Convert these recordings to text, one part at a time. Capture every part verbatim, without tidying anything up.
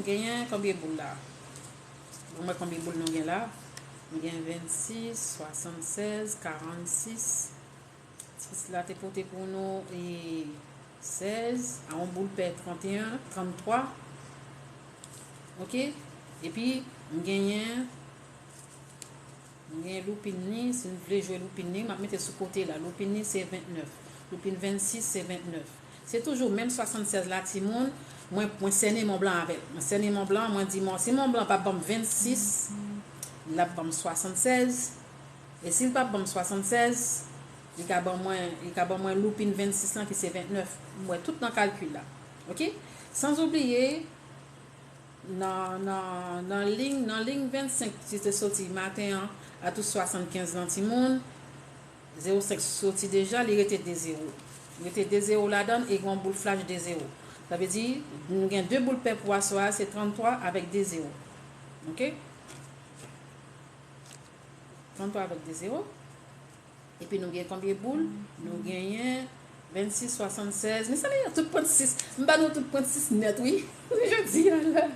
Genyen konbyen boul la? Bon, mwen konbyen boul nou gen la? Nou gen vennsis, swasannsèz, karannsis. Sis la te pote pou nou e sèz, a yon boul pè tranteyen, tranntwa. Ok? Epi, m genyen M gen loupin ni, si n vle jwe loupin ni, m ap mete sou kote la. Loupin ni se ventnèf. Loupin vennsis se ventnèf. Se toujou menm swasannsèz la, timoun. Mwen, mwen sène Mont Blanc avè l. Mwen sène Mont Blanc, mwen di, bon, si Mont Blanc p ap ban m vennsis, l ap ban m swasannsèz. E si l p ap ban m swasannsèz, li ka ban mwen, li ka ban mwen loupin vennsis lan ki se ventnèf. M wè tout nan kalkil la. Ok? San oubliye, Nan, nan, nan liy, nan liy vennsenk ki te soti maten an, atouch swasannkenz lan, timoun, zewo senk soti deja, li rete de zewo. Li rete de zewo ladan l e gen yon boul flach de zewo. Sa vle di, nou gen de boul pè pou aswè a, se tranntwa avèk de zewo. Ok? Tranntwa avèk de zewo. Epi nou gen konbyen boul? Nou genyen vennsis, swasannsèz. Mezanmi, tout pwent sis. M ba nou tout pwent sis nèt, wi. Jodi a la.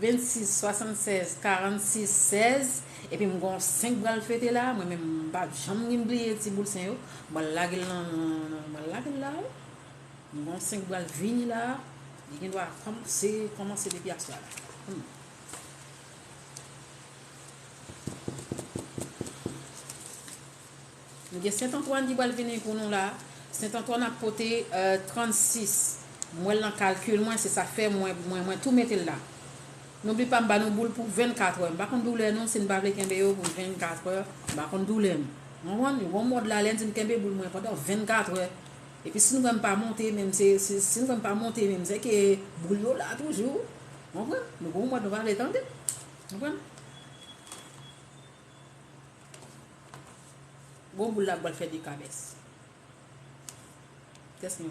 Vennsis, swasannsèz, karannsis, sèz. Epi m gon senk bral fete la. Mwen menm, m pa janm gen bliye ti boul sen yo. M pral lage l nan, nan, nan, m pral lage l la, wi. M gon senk bral vini la. Li gen dwa kòmanse, kòmanse depi aswè a la. Hmm. Nou gen Sent Antwàn ki pral vini pou nou la. Sent Antwàn ap pote, euh, trannsis. M wè l nan kalkil mwen, se sa k fè mwen, mwen, mwen tou mete l la. Noubli pa, m ba nou boul pou vennkat è. M pa konn doulè nou, si n pa vle kenbe yo pou vennkat è, m pa konn doulè m. Ou konprann? Yon mòd la, lè n di m kenbe boul mwen pandan vennkat è. Epi si nou wè m pa monte menm, se, se, si nou wè m pa monte menm, se ke boul yo la toujou. Ou konprann? Nou gon mòd nou pa vle tande. Ou konprann? Gon boul la k pral fè de kabès. Kiyès ki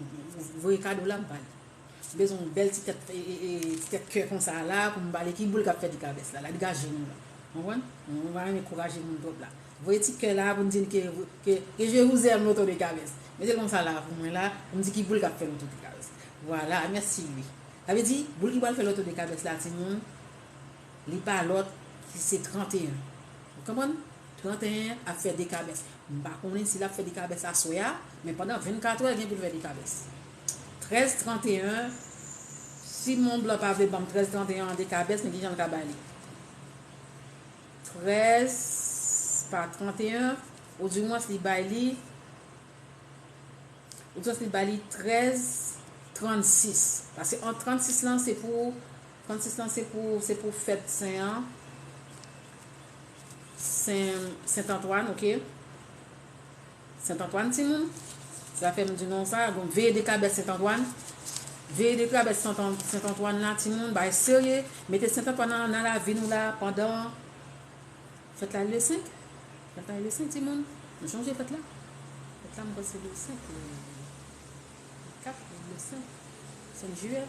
voye kado la, m ba li. M bezwen yon bèl ti tèt, e, e, e, ti tèt kè konsa la pou m ba li. Ki boul k ap fè de kabès la? La degaje nou la. Konprann? Nou pa renmen kouraje moun twòp la. Voye ti kè la pou n di ke, ke, que je vous aime, loto de kabès. Mete l konsa la pou mwen la, pou m di ki boul k ap fè loto de kabès. Vwala, mèsi wi. Sa vle di, boul ki pral fè loto de kabès la, timoun, li pa lòt ki se tranteyen. Ou konprann? Tranteyen ap fè de kabès. M pa konnen si l ap fè de kabès aswè a, men pandan vennkat è, gen pou l fè de kabès. Trèz tranteyen, si Mont Blanc pa vle ban m trèz tranteyen an de kabès, men kijan l ka bay li? Trèz pa tranteyen, odimwens li bay li Ou sanse ba li trèz trannsis. Paske ant trannsis lan, se pou, trannsis lan, se pou, se pou fèt sen an. Sen, Sent Antwàn, ok? Sent Antwàn, timoun. Sa fè m di nou sa, bon, veye de kabès Sent Antwàn. Veye de kabès Sent An-, Sent Antwàn la, timoun, bagay serye. Mete Sent Antwàn nan, nan lavi nou la pandan Fèt la le senk. Fèt la le senk, timoun. Nou chonje fèt la? Fèt la, mwen panse le senk, le kat, le senk. Senk jiyè.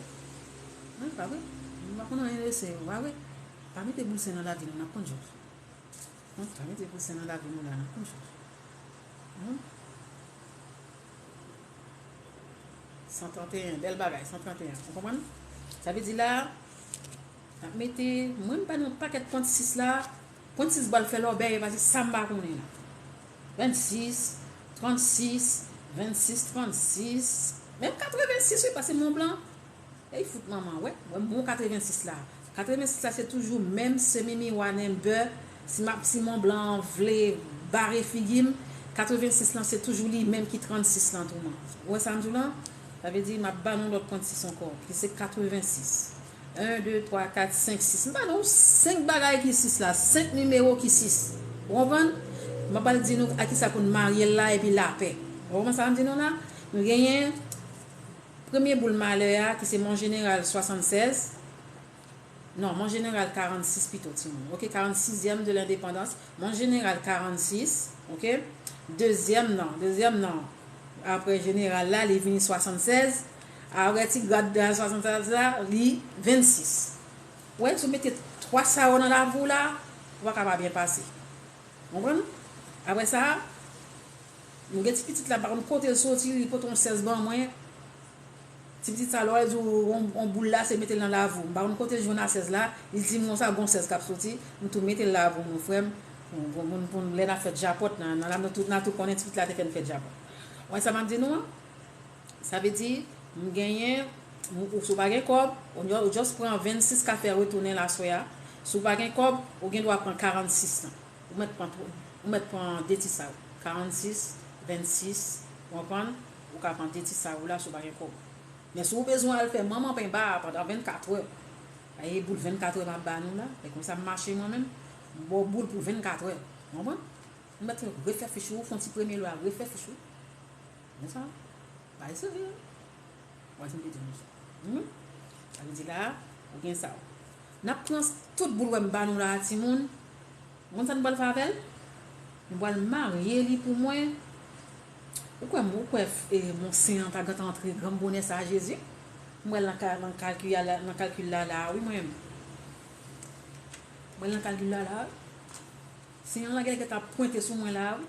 Wi, pa vre? Nou pa konn anyen le senk, pa vre? Pa mete boul sen nan lavi nou, n ap konn jòj. Wi, pa mete boul sen nan lavi nou la, n ap konn jòj. Wi. San tranteyen, bèl bagay, san tranteyen. Ou konprann? Sa vle di la, n ap mete, mwen m ba nou pakèt pwent sis la, pwent sis pral fè lòbèy, paske sa m pa konnen la. Vennsis, trannsis, vennsis, trannsis, menm katrevensis wi, paske Mont Blanc, ey fout manman, wè, wè m bon katrevensis la. Katrevensis la se toujou menm semi miwa nan bè, si m ap, si Mont Blanc an vle bare figi m, katrevensis lan se toujou li menm ki trannsis lan tou man. Ou wè sa m di w lan? Sa vle di m ap ba nou lòt pwent sis ankò, ki se katrevensis. En, de, twa, kat, senk, sis. M ba nou senk bagay ki sis la, senk nimewo ki sis. Ou konprann? M ap al di nou a kisa pou n marye l la epi lapè. Ou konprann sa m di nou la? Nou genyen premye boul malè a, ki se Mont Général swasannsèz. Non, Mont Général karannsis pito, timoun. Ok, karannsizyèm de lendepandans. Mont Général karannsis, ok. Dezyèm nan, dezyèm nan, apre jeneral la, li vini swasannsèz. Apre ti grad de swasannsèz la, li vennsis. Ou wè, si w mete twa sa yo nan lavi w la, ou pa ka pa byen pase. Konprann? Apre sa, nou gen ti pitit la, m pa konn kote l soti, li pote yon sèz ban mwen. Ti pitit sa, lè w di w yon, yon boul la, se mete l nan lavou. M pa konn kote l jwenn a sèz la, li di m konsa, gon sèz k ap soti, m tou mete l lavou m wi, frè m. Pou, pou, pou, pou lè n ap fè djapòt, nan, nan, nan, nou tout, n a tou konnen ti pitit la te fè n fè djapòt. Ou wè sa m ap di nou an? Sa vle di, m genyen, ou, ou, si w pa gen kòb, ou, ou just pran vennsis k ap fè retounen la aswè a. Si w pa gen kòb, ou gen dwa pran karannsis lan. Ou mèt pran, ou mèt pran de ti sa yo. Karannsis, vennsis, ou konprann? Ou ka pran de ti sa yo la si w pa gen kòb. Men si w bezwen al fè manman penba a pandan vennkatrè, e boul vennkatrè m ap ba nou la, e konsa m mache mwen menm, m ba w boul pou vennkatrè. Ou konprann? Ou mèt refè fich ou, fè yon ti premye lwa, refè fich ou. Men sa, bagay serye. Ou wè sa m te di nou sa. Hmm? Sa vle di la, ou gen sa. N ap pran tout boul wè m ba nou la a, timoun. Ou konn sa nou pral fè avè l? Nou pral marye li pou mwen. Ou kwè, ou kwè, e, mon sen an ta gentan antre granm bonè sa a, Jezi? Mwen nan ka-, nan kalkil la, nan kalkil la, la, wi, mwen menm. Mwen nan kalkil la, la, wi. Sen an la genlè gentan ap pwente sou mwen la, wi.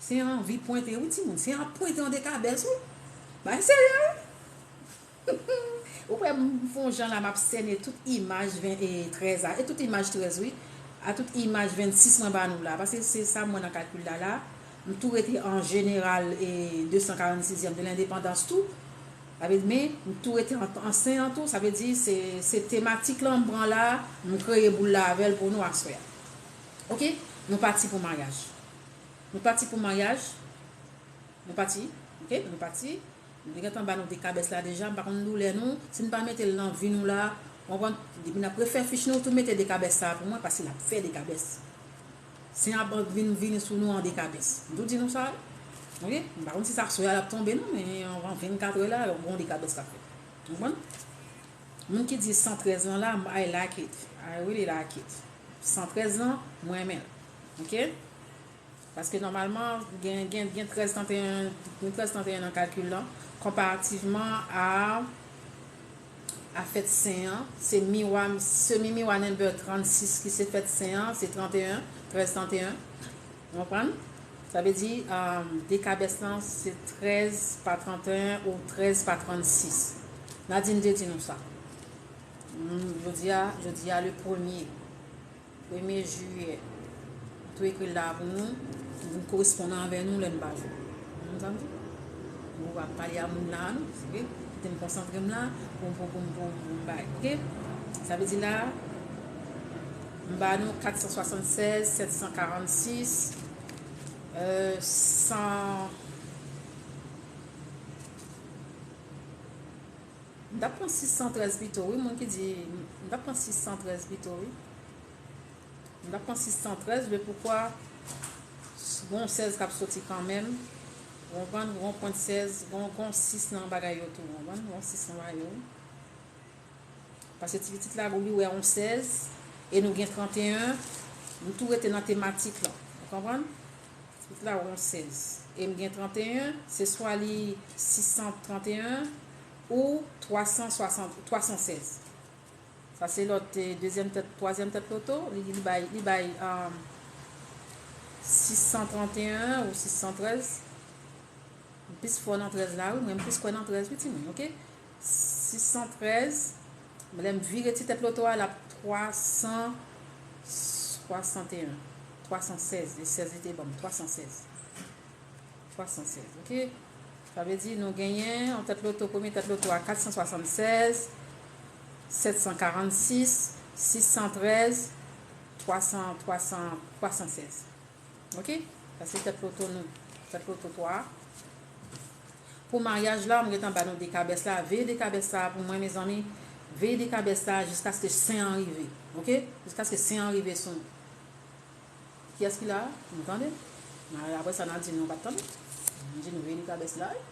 Sen an anvi pwente, wi, timoun. Sen an ap pwente yon dekabès, wi. Bagay serye, wi. Ou kwè m fè yon jan la, m ap sène tout imaj ven, e, trèz a, e tout imaj trèz, wi, a tout imaj vennsis mwen ba nou la. Paske se sa m wè nan kalkil la, la. M tou rete an jeneral, e, de san karannsizyèm de lendepandans tou. Sa vle di, men, m tou rete an, an sen an tou. Sa vle di, se, se tematik lan m pran la, m kreye boul la avè l pou nou aswè a. Oke? Nou pati pou maryaj. Nou pati pou maryaj. Nou pati, oke, nou pati. Nou te gentan ba nou dekabès la deja, m pa konn doulè nou. Si n pa mete l nan vi nou la, w konprann, depi n ap refè fich nou, tou mete dekabès sa a pou mwen, paske l ap fè dekabès. Sen an ap vin vini sou nou an dekabès. M tou di nou sa, oke? M pa konn si sa aswè a l ap tonbe non, men anvan vennkatrè la, gon dekabès k ap fèt. Ou konprann? Moun ki di san trèz lan la, I like it. I really like it. San trèz lan, mwen renmen l. Oke? Paske nòmalman, gen, gen, gen trèz trannteyen, gen trèz trannteyen nan kalkil lan, konparativman a, a fèt sen an, se miwa, semi miwa number trannsis ki se fèt sen an, se trannteyen, trèz trannteyen. Ou konprann? Sa vle di, um, dekabès lan, se trèz pa trannteyen ou trèz pa trannsis. Nadine te di nou sa. Hmm, jodi a, jodi a, le premye. Premye jiyè. M tou ekri l la pou nou. Pou nou korespondan avè nou lè n pa jwe. Ou konprann sa m di? Ou pa pale a moun la, non. Se vre. Kite m konsantre m la. Pou, pou, pou, pou, pou m bay. Oke? Sa vle di la, m ba nou kat san swasannsèz, sèt san karannsis, euh, san, m t ap pran sis san trèz pito, wi, moun ki di, m t ap pran sis san trèz pito, wi. M t ap pran sis san trèz, men poukwa gon sèz k ap soti kanmenm? Ou konprann? Gon pwent sèz, gon, gon sis nan bagay yo tou, ou konprann? Gon sis nan bagay yo. Paske ti pitit la, li wè yon sèz, e nou gen trannteyen, nou tou rete nan tematik lan. Ou konprann? Ti pitit la wè yon sèz. E m gen trannteyen, se swa li sis san trannteyen ou twa san swasant, twa san sèz. Sa se lòt, eh, dezyèm tèt, twazyèm tèt loto, li, li bay, li bay, um, sis san trannteyen ou sis san trèz. M plis fò nan trèz la, wi, mwen m plis kwè nan trèz, wi, timoun, oke? Sis san trèz, lè m vire ti tèt loto a, l ap twa san swasanteyen, twa san sèz, e sèz li te ban m, twa san sèz. Twa san sèz, oke? Sa vle di nou genyen yon tèt loto, premye tèt loto a kat san swasannsèz, sèt san karannsis, sis san trèz, twa san, twa san, twa san sèz. Oke? Sa se tèt loto nou. Tèt loto twa. Pou maryaj la, m gentan ba nou dekabès la. Veye dekabès sa pou mwen, mezanmi. Veye dekabès sa jiskaske sen an rive. Oke? Jiskaske sen an rive sou nou. Kiyès ki la? Nou tande? Apre sa, n a di nou pa t tande. Nou di nou veye dekabès la, wi.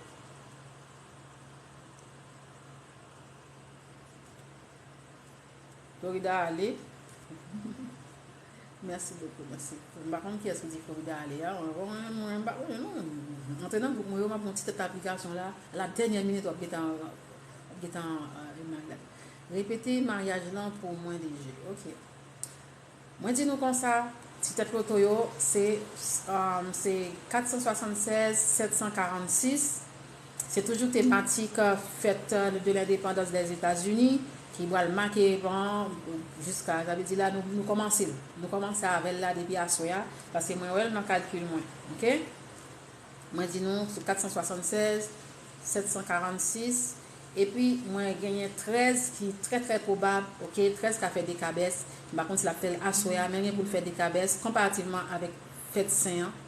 Florida ale. Merci beaucoup, merci. M pa konn kiyès ki di Florida ale a. Mwen, mwen, mwen pa konnen non. Antre nan gwoup mwen yo, m ap yon ti tèt aplikasyon la. A la dènyè minit, w ap gentan, w ap gentan, euh, remake la. Repete maryaj lan pou mwen, D J. Oke. Mwen di nou konsa, ti tèt loto yo, se, um, se kat san swasannsèz, sèt san karannsis, Se toujou tematik, euh, fèt, euh, de lendepandans dèzetazini ki pral make ban jiska, sa vle di la, nou, nou kòmanse l. Nou kòmanse avè l la depi aswè a, paske mwen wè l nan kalkil mwen, oke? Mwen di nou sou kat san swasannsèz, sèt san karannsis, epi mwen genyen trèz ki trè, trè pwobab, oke? Trèz ka fè dekabès. M pa konn si l ap fè l aswè a, men l gen pou l fè dekabès, konparativman avèk fèt sen an.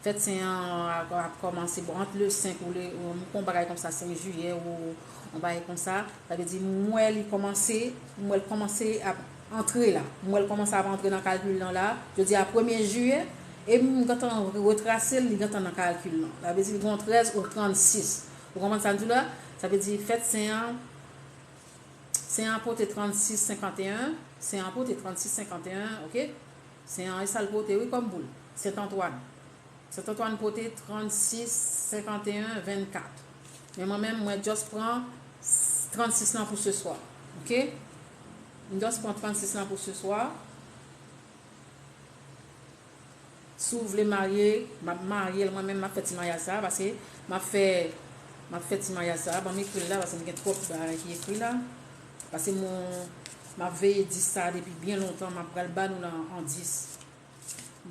Fèt sen an ap, ap kòmanse, bon, ant le senk ou le, yon bagay konsa, senk jiyè ou yon bagay konsa. Sa vle di, m wè li kòmanse, m wè l kòmanse ap antre la. M wè l kòmanse ap antre nan kalkil lan la. Jodi a premye jiyè, e m gentan retrase l, li gentan nan kalkil lan. Sa vle di, li gen yon trèz ou trannsis. Ou konprann sa m di w la? Sa vle di, fèt sen an, sen an pote trannsis senkanteyen, sen an pote trannsis senkanteyen, oke? Sen an, e sa l pote, wi, kòm boul. Sent Antwàn. Sent Antwàn pote trannsis senkanteyen vennkat. Men mwen menm, mwen just pran trannsis lan pou se swa. Oke? M just pran trannsis lan pou se swa. Si w vle marye, m ap marye l mwen menm, m ap fè ti maryaj sa a, paske m ap fè, m ap fè ti maryaj sa a. Ban m ekri l la, paske m gen twòp bagay ki ekri la. Paske m, m ap veye dis sa a depi byen lontan, m ap pral ba nou nan an dis.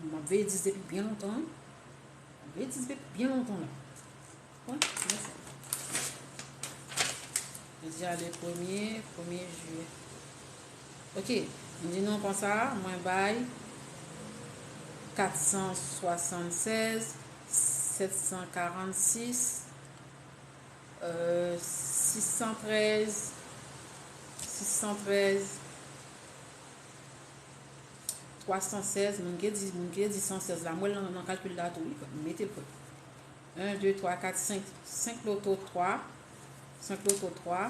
M ap veye dis depi byen lontan, wi. M ap veye dis depi byen lontan la. Bon, mèsi. Jodi a le premye, premye jiyè. Oke, m di nou konsa, mwen bay kat san swasannsèz, sèt san karannsis, euh, sis san trèz, sis san trèz, twa san sèz, moun ki di, moun ki di san sèz la, m wè l nan, nan kalkil la tou, wi, m mete l frè. En, de, twa, kat, senk, senk loto twa, senk loto twa,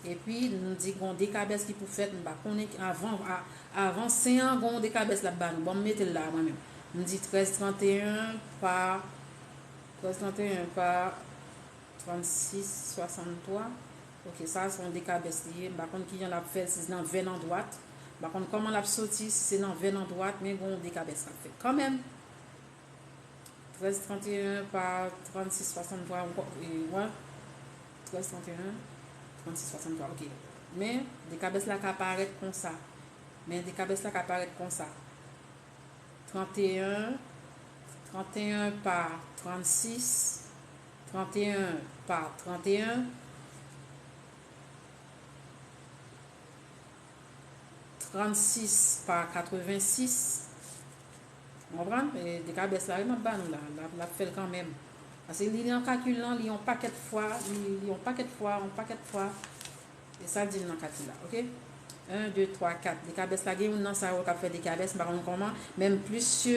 epi nou di gon dekabès ki pou fèt, m pa konnen ki, avan, a, avan sen an, gon dekabès l ap ba nou. Bon, m mete l la mwen menm. M di trèz tranteyen pa, trèz tranteyen pa trannsis swasanntwa. Oke, sa se yon dekabès li ye. M pa konn kijan l ap fè, si se nan vèn an dwat. M pa konn kòman l ap soti, si se nan vèn an dwat, men gon dekabès l ap fèt kanmenm. Trèz tranteyen pa trannsis swasanntwa, ankò, e, wè. Trèz tranteyen, trannsis swasanntwa, oke. Men, dekabès la ka parèt konsa. Men, dekabès la ka parèt konsa. Tranteyen, tranteyen pa trannsis, tranteyen pa tranteyen, trannsis pa katrevensis. Ou konprann? E, dekabès la, wi, m ap ba nou la. L ap, l ap fè l kanmenm. Paske li nan kalkil lan, li yon pakèt fwa, li, li yon pakèt fwa, yon pakèt fwa. E sa l di m nan kalkil la, oke? En, de, twa, kat. Dekabès la, gen youn nan sa yo k ap fè dekabès, m pa konn kòman, men m plis si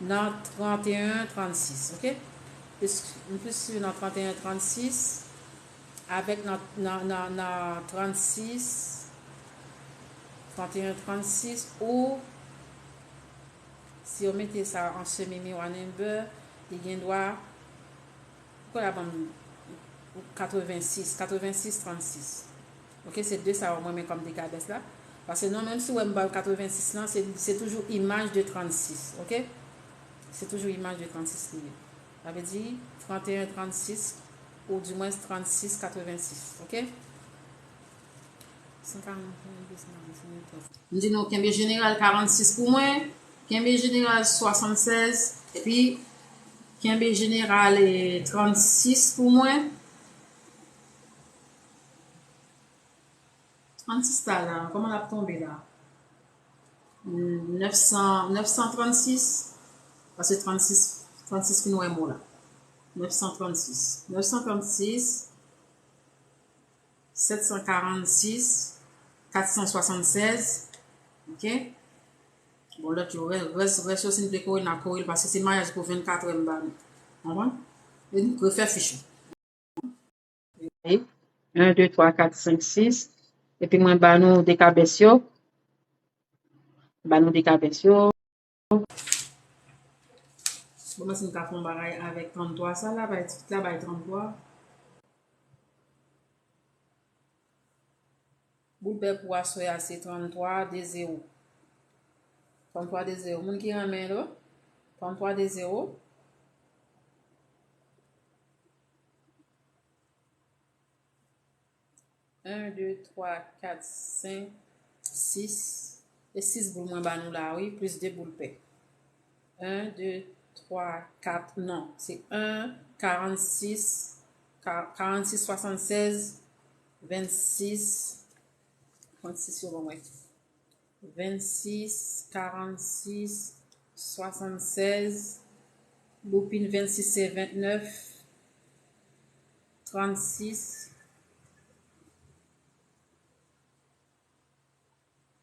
nan tranteyen, trannsis, oke? Plis, m plis si nan tranteyen, trannsis, avèk nan, nan, nan, nan trannsis, tranteyen, trannsis, ou si yo mete sa an semi miwa number, li gen dwa, poukò la ban m katrevensis, katrevensis, trannsis. Oke, se de sa yo mwen men kòm dekabès la. Paske nou menm si w wè m ba w katrevensis lan, se, se toujou imaj de trannsis, oke? Se toujou imaj de trannsis li ye. Sa vle di tranteyen trannsis, oudimwens trannsis katrevensis, oke? M di nou kenbe jeneral karannsis pou mwen, kenbe jeneral swasannsèz, epi kenbe jeneral, eh, trannsis pou mwen. Trannsis la, la, kòman l ap tonbe la? Hmm, nèf san, nèf san trannsis, paske trannsis, trannsis fin wè mo la. Nèf san trannsis. Nèf san trannsis, sèt san karannsis, kat san swasannsèz, oke? Bon, lòt yo, rès, rès, rès yo, si n te kore, n a kore l, paske se maryaj pou vennkatrè m ba nou. Konprann? E nou refè fich yo. En, de, twa, kat, senk, sis. Epi mwen ba nou dekabès yo. Ba nou dekabès yo. Bon, mwen si m ka fè yon bagay avèk tranntwa sa la, bay tit la, bay tranntwa. Boul bè pou aswè a se tranntwa de zewo. Tranntwa de zewo. Moun ki renmen l, tranntwa de zewo. En, de, twa, kat, senk, sis. E sis boul mwen ba nou la, wi, plis de boul pè. En, de, twa, kat, non, se en, karannsis, ka-, karannsis, swasannsèz, vennsis, trannsis yo ban mwen. Vennsis, karannsis, swasannsèz, loupin vennsis se vennèf, trannsis.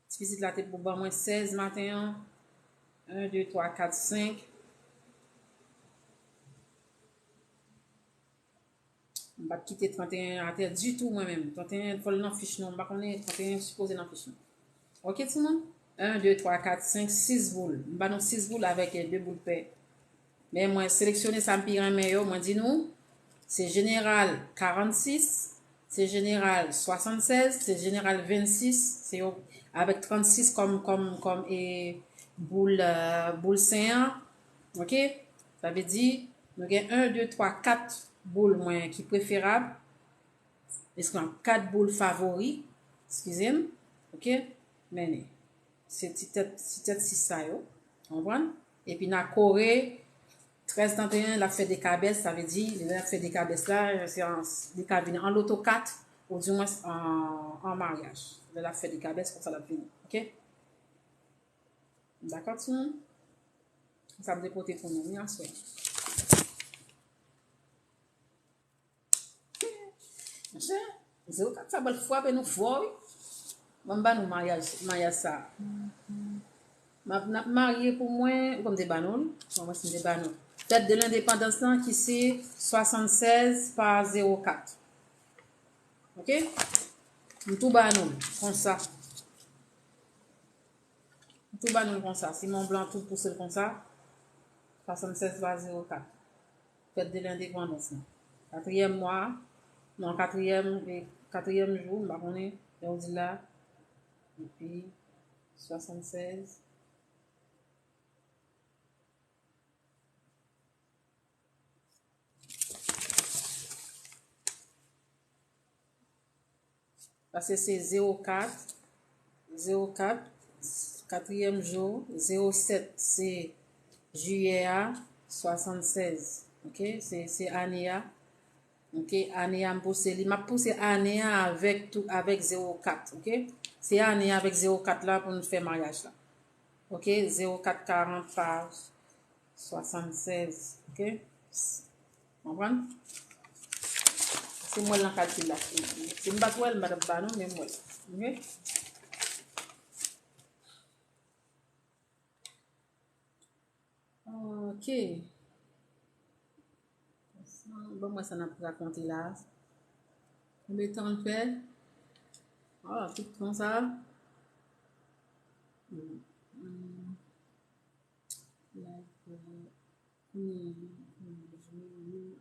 Ti pitit la te pou ban mwen sèz maten an. En, de, twa, kat, senk. M pa t kite trannteyen an atè ditou mwen menm. Trannteyen fò l nan fich nou. M pa konnen trannteyen sipoze nan fich nou. Ok, timoun? En, de, twa, kat, senk, sis boul. M ba nou sis boul avèk, eh, de boul pè. Men mwen seleksyone sa m pi renmen yo. Mwen di nou, se jeneral karannsis, se jeneral swasannsèz, se jeneral vennsis, se yo avèk trannsis kòm, kòm, kòm, eh, boul, eh, boul sen an. Ok? Sa vle di, nou gen en, de, twa, kat boul mwen ki preferab. Eskize m, kat boul favori. Eskize m. Ok? Men se ti tèt, ti tèt sis sa yo. Konprann? Epi n a kore trèz trannteyen, l ap fè dekabès, sa vle di, lè l ap fè dekabès la, se an, li ka vin an loto kat, oudimwens an, an maryaj. Lè l ap fè dekabès, konsa l ap vini. Ok? Dakò, timoun? Sa m te pote pou nou, wi, aswè. Monchè, zewo kat sa pral frape nou fò, wi. Ban m ba nou maryaj, maryaj sa. M ap, n ap marye pou mwen, ou konn m te ba nou l? Bon, mwen si m te ba nou. Fèt de lendepandans lan ki se swasannsèz pa zewo kat. Ok? M tou ba nou l, konsa. M tou ba nou l konsa. Si Mont Blanc tou pouse l konsa, swasannsèz pa zewo kat. Fèt de lendepandans lan. Katriyèm mwa, non, katriyèm, e, katriyèm jou, m pa konnen, lè yo di la, epi swasannsèz. Paske se zewo kat, zewo kat, katriyèm jou, zewo sèt se jiyè a, swasannsèz. Ok, se, se ane a. Ok, ane a m pouse li. M ap pouse ane a avèk tou, avèk zewo kat. Ok, se ane a avèk zewo kat la pou n fè maryaj la. Ok, zewo kat karant pa swasannsèz. Ok? Konprann? Se m wè l nan kalkil la. Si m pa t wè l, m pa t ap ba nou, men m wè l. Ok? Ok. Bon, mwen sa n ap rakonte la. Konbyen tan l fè? Ah, tout tan sa. Hmm, hmm. Like, euh, hmm, hmm, hmm.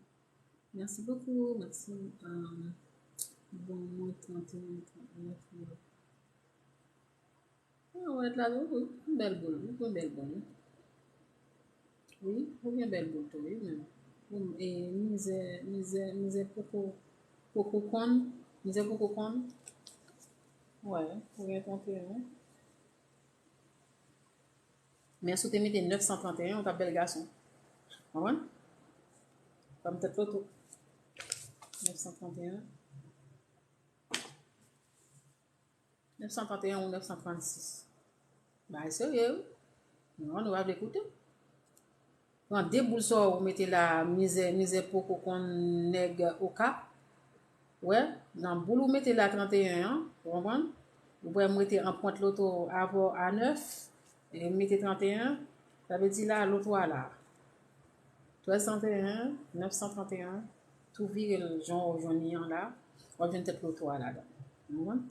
Merci beaucoup, merci. Euh, bon, mwen trannteyen, trannteyen, trannteyen. Ah, wè, la, wi, wi, yon bèl boul, wi, yon bèl boul, wi. Wi, ou gen bèl boul tou, wi, menm. Bon, e mizè, mizè, mizè poko, poko konn, mizè poko konn. Wè, ou gen trannteyen. Men si w te mete nèf san trannteyen, ou t ap bèl gason. Konprann? Ban m tèt loto. Nèf san trannteyen. Nèf san trannteyen ou nèf san trannsis. Bagay serye, wi. Non, nou pa vle koute. Pran de boul sa ou mete la, mizè, mizè poko konn nèg Okap. Wè, nan boul ou mete la trannteyen an, ou konprann? Ou wè m rete an pwent loto avè w a nèf, e m mete trannteyen, sa vle di la, loto a la. Trèz trannteyen, nèf san trannteyen, tou vire l jan w jwenn li an la, w ap jwenn tèt loto a ladan. Ou konprann?